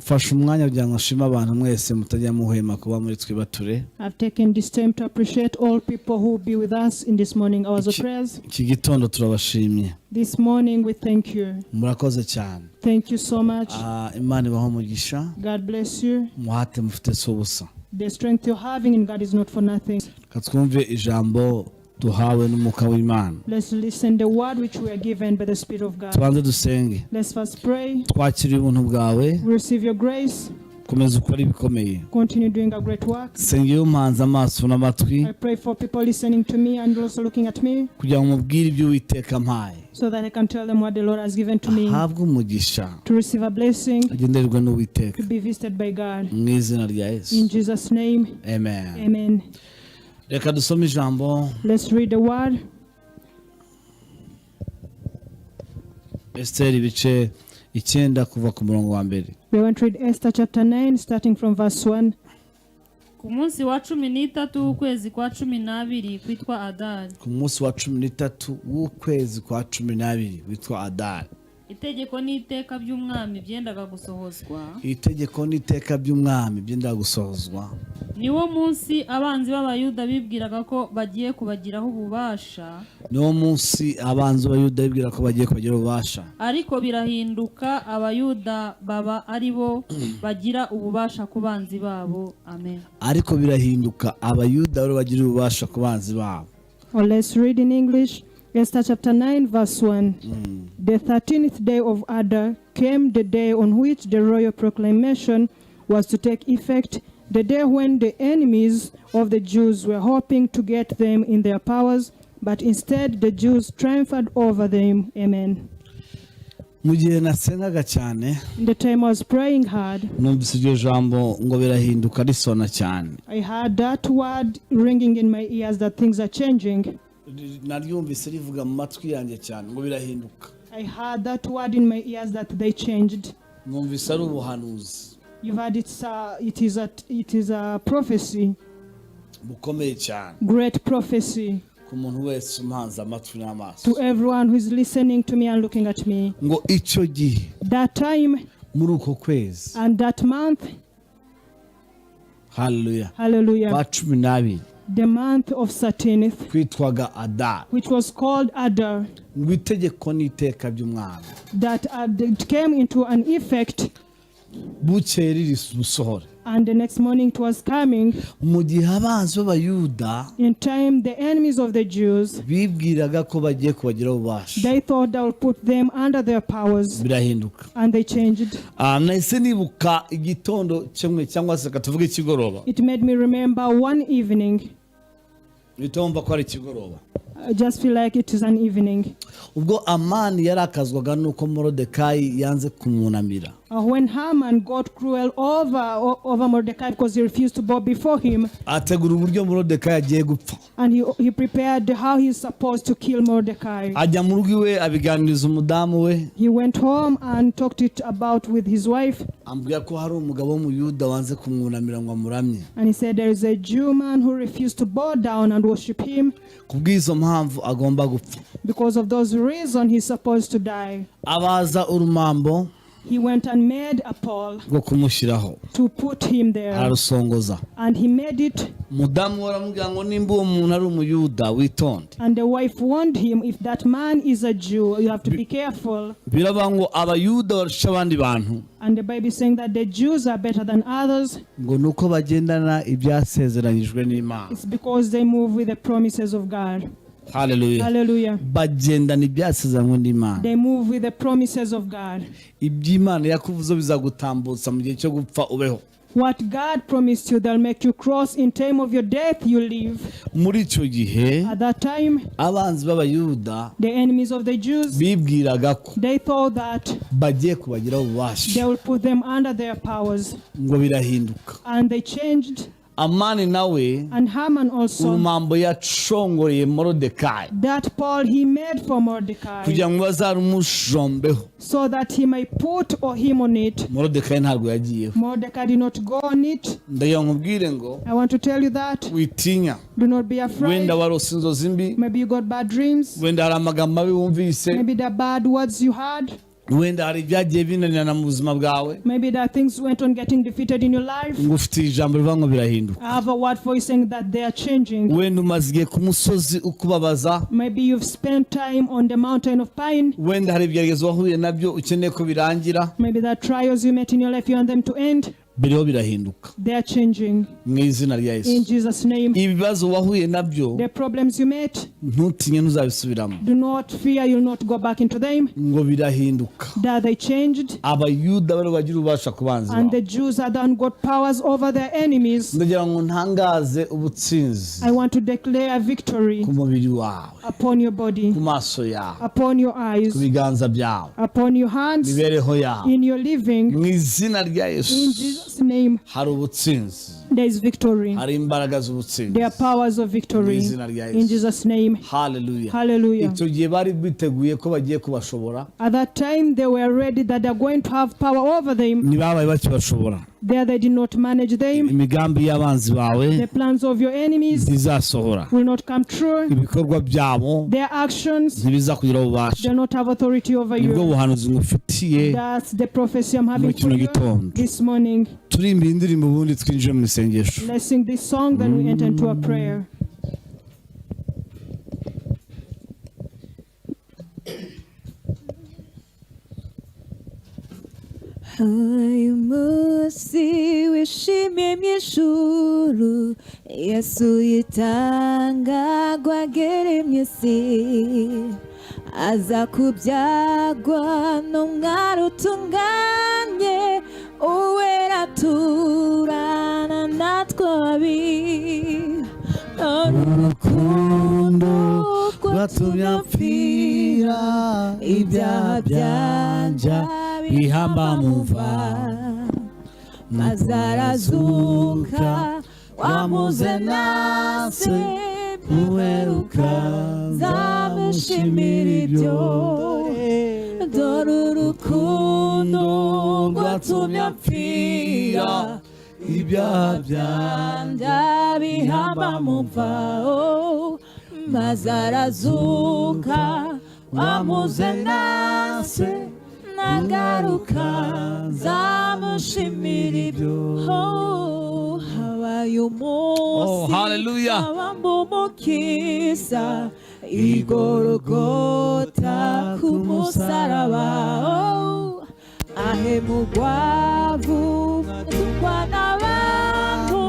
Mfashe umwanya kugira ngo nshime abantu mwese mutajya muhwema kuba muri twibature. I've taken this time to appreciate all people who will be with us in this morning hours of prayers. Iki gitondo turabashimye. This morning we thank you. Murakoze cyane. Thank you so much. Ah, Imana ibahe umugisha. God bless you. Umuhate mufite si ubusa. The strength you're having in God is not for nothing. Reka twumve ijambo duhawe n'umwuka w'Imana. Let's listen the word which we are given by the Spirit of God. Tubanze dusenge. Let's first pray. Twakiriye ubuntu bwawe. We receive your grace. Komeza ukore ibikomeye. Continue doing a great work. Sengeye umpanze amaso n'amatwi I pray for people listening to me and also looking at me kugira ngo mubwire ibyo Uwiteka ampaye. So that I can tell them what the Lord has given to me Ahabwe umugisha, to receive a blessing, agendererwe n'Uwiteka to be visited by God. Mu izina rya Yesu. In Jesus' name, Amen. Amen. Reka dusome ijambo. Let's read the word. Esiteri ibice 9 kuva ku murongo wa mbere. We want to read Esther chapter 9, starting from verse 1. Ku munsi wa 13 w'ukwezi kwa 12 kwitwa Adari, Ku munsi wa 13 w'ukwezi kwa 12 witwa Adari, itegeko n'iteka by'umwami byendaga gusohozwa. Itegeko n'iteka by'umwami byenda gusohozwa. Niwo munsi abanzi b'Abayuda bibwiraga ko bagiye kubagiraho ububasha, Niwo munsi abanzi b'Abayuda bibwira ko bagiye kubagira ububasha, ariko birahinduka, Abayuda baba ari bo bagira ububasha ku banzi babo. Amen. Ariko birahinduka, Abayuda bari bagira ububasha ku banzi babo. Or let's read in English. Esther chapter 9, verse 1. The 13th day of Adar came, the day on which the royal proclamation was to take effect, the day when the enemies of the Jews were hoping to get them in their powers, but instead the Jews triumphed over them. Amen. Mu gihe nasengaga cyane, In the time I was praying hard, numvise iryo jambo ngo birahinduka risona cyane. I heard that word ringing in my ears that things are changing. Naryumvise rivuga mu matwi yanjye cyane ngo birahinduka. I heard that word in my ears that they changed. Numvise ari ubuhanuzi You've heard it is a prophecy, bukomeye cyane great prophecy ku muntu wese umpanze amatwi n'amaso. To everyone who is listening to me and looking at me. Ngo icyo gihe, That time muri uko kwezi, and that month, haleluya, hallelujah, kwa 12, the month of 13th, kwitwaga Adari, which was called Adar, ngo itegeko n'iteka by'umwami that it came into an effect, bukeye riri busohore. And the next morning it was coming. Mu gihe abanzi b'Abayuda In time, the enemies of the Jews, bibwiraga ko bagiye kubagiraho ububasha, they thought they would put them under their powers, birahinduka. And they changed. Ah, nahise nibuka igitondo kimwe cyangwa se reka tuvuge ikigoroba. It made me remember one evening. Uhita wumva ko ari ikigoroba. I just feel like it is an evening. Ubwo Amani yarakazwaga n'uko Morodekayi yanze kumwunamira, When Haman got cruel over Mordecai because he refused to bow before him, ategura uburyo Morodekayi agiye gupfa. And he prepared how he's supposed to kill Mordecai. Ajya mu rugo iwe abiganiriza umudamu we. He went home and talked it about with his wife, Ambwira ko hari umugabo w'Umuyuda wanze kumwunamira ngo amuramye. And he said there is a Jew man who refused to bow down and worship him. Ku bw'izo mpamvu agomba gupfa. Because of those reasons, he's supposed to die. Abaza urumambo He went and made a pole rwo kumushyiraho, to put him there, ararusongoza. And he made it. Umudamu we aramubwira ngo nimba uwo muntu ari Umuyuda witonde. And the wife warned him, if that man is a Jew, you have to be careful. Biravuga ngo Abayuda barusha abandi bantu, And the Bible is saying that the Jews are better than others. Ngo ni uko bagendana ibyasezeranyijwe n'Imana. It's because they move with the promises of God. Haleluya. Hallelujah. Bagendana ibyasezeranywe n'Imana. They move with the promises of God. Iby'Imana yakuvuze bizagutambutsa mu gihe cyo gupfa ubeho. What God promised you, they'll make you cross in time of your death, you live. Muri icyo gihe, At that time, abanzi b'Abayuda the enemies of the Jews, bibwiraga ko they thought that bagiye kubagiraho ububasha, they will put them under their powers. Ngo birahinduka. And they changed. Amani nawe, And Haman also, urumambo yacongoreye Morodekayi that pole he made for Mordecai, kugira ngo bazarumusombeho, so that he may put or him on it. Morodekayi ntabwo yagiyeho. Mordecai did not go on it. Ndagira ngo nkubwire ngo I want to tell you that witinya. Do not be afraid. Wenda warose inzozi mbi, Maybe you got bad dreams. Wenda hari amagambo mabi wumvise. Maybe the bad words you heard. Wenda hari ibyagiye binanirana mu buzima bwawe. Maybe there are things went on getting defeated in your life. Ngufitiye ijambo rivuga ngo birahinduka. I have a word for you saying that they are changing. Wenda umaze igihe ku musozi ukubabaza. Maybe you've spent time on the mountain of pain. Wenda hari ibigeragezo wahuye nabyo ukeneye ko birangira. Maybe there are trials you met in your life, you want them to end. Biriho birahinduka. They are changing. Mu izina rya In Yesu. Jesus' name. Ibibazo wahuye nabyo, The problems you met, ntutinye, ntuzabisubiramo. Do not fear, you'll not go back into them. Ngo birahinduka. That they changed. Abayuda bari bagira ububasha ku banzi And babo. the Jews are done got powers over their enemies. Ndagira ngo ntangaze ubutsinzi I want to declare victory ku mubiri wawe, upon your body, ku maso yawe, upon your eyes, ku biganza byawe, upon your hands, imibereho yawe, in your living. mu izina rya In Yesu. Jesus' name, Hari ubutsinzi. There is victory. Hari imbaraga z'ubutsinzi. There are powers of victory. Mu izina rya Yesu. In Jesus' name. Haleluya. Hallelujah. Icyo gihe bari biteguye ko bagiye kubashobora. At that time, they were ready that they're going to have power over them. Ntibabaye bakibashobora. There, they did not manage them. Imigambi y'abanzi bawe The plans of your enemies ntizasohora. Will not come true. Ibikorwa byabo Their actions ntibizakugira ububasha. do not have authority over Nibwo you. buhanuzi ngufitiye That's the prophecy I'm having muri for kino you gitondo. This morning. Turirimba iyi ndirimbo ubundi twinjire mu isengesho. Let's sing this song, then we enter into a prayer. Uyu munsi wishimye mu ijuru, Yesu yitanga ngo agere mu isi, aza kubyagwa n'umwari utunganye, uwera turana natwe ababi. Urukundo rwatumye apfira ibyaha byanjye bihamba mu mva, maze arazuka wamuze nase muheruka nzamushimira ibyo. Dore urukundo rwatumye apfira ibyaha byanjye bihamba mu mva, oh, maze arazuka wamuze nase nagaruka nzamushimira ibyo. Oh, habaye umunsi Oh, hallelujah. abamba umukiza igorogota ku musaraba, oh, ahemugwa vuba n'abantu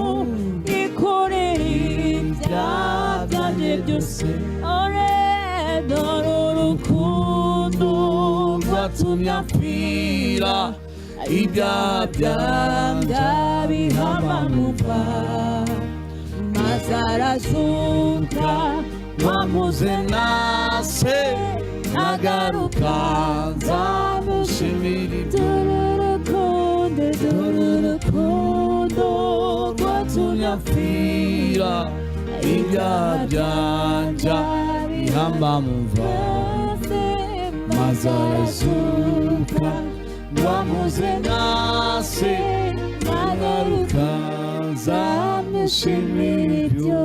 ikorera ibyaha byanjye byose. Ore dore urukundo rwatumye apfira ibyaha byanjye bihamba mu mva, maze arazuka wamuze nase nagaruka nzamushimira ibyo. Dore urukundo, dore urukundo rwatumye apfira ibyaha byanjye bihamba mu mva, maze arazuka wamuze nase nagaruka nzamushimira ibyo.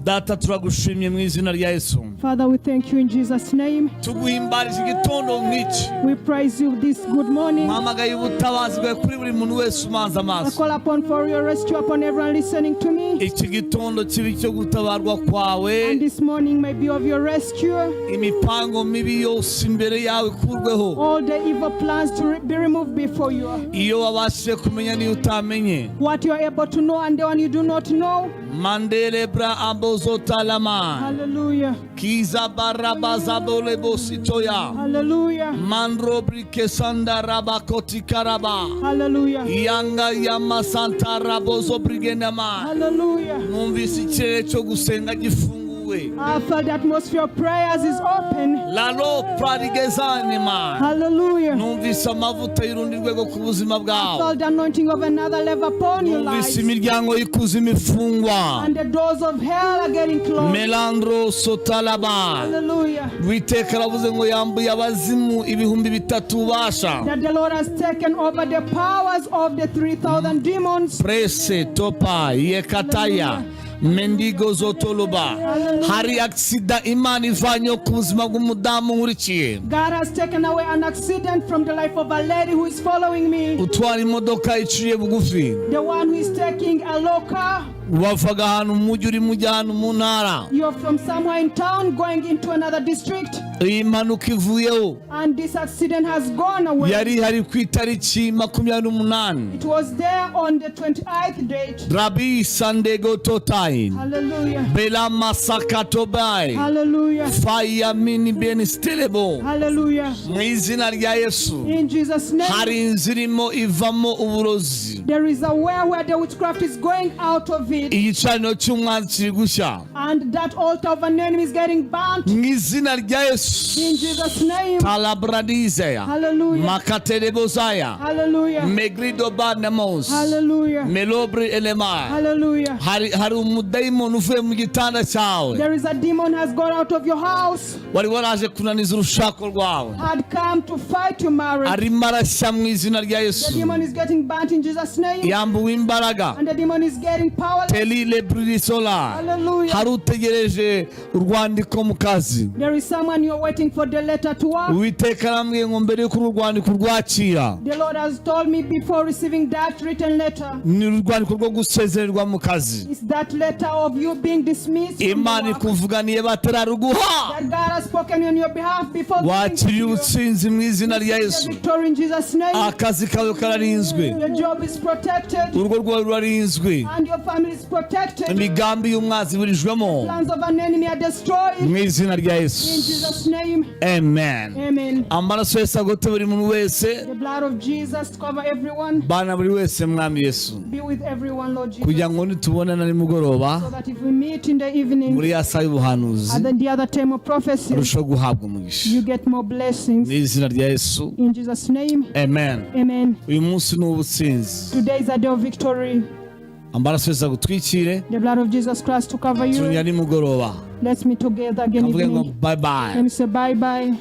Data, turagushimye mu izina rya Yesu. Father, we thank you in Jesus' name. Tuguhimbarije igitondo nk'iki. We praise you this good morning. Mpamagaye ubutabazi bwawe kuri buri muntu wese umanza I amaso. call upon for your rescue upon everyone listening to me. Iki gitondo kibi cyo gutabarwa kwawe. And this morning may be of your rescue. Imipango mibi yose imbere yawe ikurweho. All the evil plans to be removed before you. Iyo wabashije kumenya n'iyo utamenye. What you are able to know and the one you do not know. Mandelebra abozotalama. Hallelujah. Kiza barabazabolebositoya. Hallelujah. Mandrobrikesanda rabakotikaraba. Hallelujah. Yanga yamasanta rabozobrigenama. Hallelujah. Numvise ikirere cyo gusenga gifunguwe. I felt the atmosphere of prayers is open. Lalo prarigezanima. Hallelujah. Numvise amavuta y'urundi rwego ku buzima I bwawe. felt the anointing of another level upon your Numvise life. imiryango y'ikuzimu ifungwa. And the doors of hell are getting closed. Melandro sotalaba. Hallelujah. Witeka aravuze ngo yambuye abazimu 3000 ububasha. That the Lord has taken over the powers of the 3,000 demons. Prese topa yekataya. Mendigo zotoloba. Hari accident Imana ivanye ku buzima bw'umudamu nkurikiye. God has taken away an accident from the life of a lady who is following me. Utwara imodoka iciye bugufi. The one who is taking a low car. Wavaga ahantu mu mujyi urimo ujya ahantu mu ntara. You're from somewhere in town going into another district. Iyi mpanuka ivuyeho. And this accident has gone away. Yari ihari ku itariki 28. It was there on the 28th date. Rabi sandego totai. Hallelujah. Bela masakatobai. Hallelujah. Faya mini benistelebo. Hallelujah. Mu izina rya Yesu. In Jesus' name. Hari inzira irimo ivamo uburozi. There is a way where the witchcraft is going out of it. Igicaniro cy'umwanzi kiri gushya. And that altar of an enemy is getting burnt. Mu izina rya Yesu. In Jesus' name. Talabradizeya. Hallelujah. Makaterebozaya. Hallelujah. Megridobanemos. Hallelujah. Melobri elema. Hallelujah. Hari umudayimoni uvuye mu gitanda cyawe. There is a demon has gone out of your house, Wari waraje kunaniza urushako rwawe. Had come to fight your marriage. Arimo arashya mu izina rya The Yesu. demon is getting burnt in Jesus' name. Yambuwe imbaraga. And the demon is getting powerless. Telile bririsola. Hallelujah. Hari utegereje urwandiko mu kazi. There is someone you're waiting for the letter to work. Uwiteka arambwiye ngo mbere y'uko uru rwandiko urwakira, The Lord has told me before receiving that written letter. Ni urwandiko rwo gusezererwa mu kazi. It's that letter of you being dismissed from the Imana work ikuvuganiye batararuguha. that God has spoken on your behalf before giving to Wakiriye you. ubutsinzi mu izina rya The Yesu. victory in Jesus' name. Akazi kawe kararinzwe. Your job is protected Urugo rwawe rurarinzwe. And your family is protected. Imigambi y'umwanzi iburijwemo. Plans of an enemy are destroyed Mu izina rya in Yesu. Jesus' name. Amen. Amen. Amaraso Yesu agote buri muntu wese. The blood of Jesus cover everyone. Bana buri wese mwami Yesu. Be with everyone, Lord Jesus. Kugira ngo nitubonana nimugoroba So that if we meet in the evening muri ya saha y'ubuhanuzi and then the other time of prophecy, urushaho guhabwa umugisha. You get more blessings. Mu izina rya Yesu. In Jesus' name. Amen. Amen. Uyu munsi ni uw'ubutsinzi. Today is a day of victory. Amaraso Yesu agutwikire. The blood of Jesus Christ to cover Tuzongera you. nimugoroba. Let's meet together again Kavuge ngo evening. bye bye. Let me say bye bye.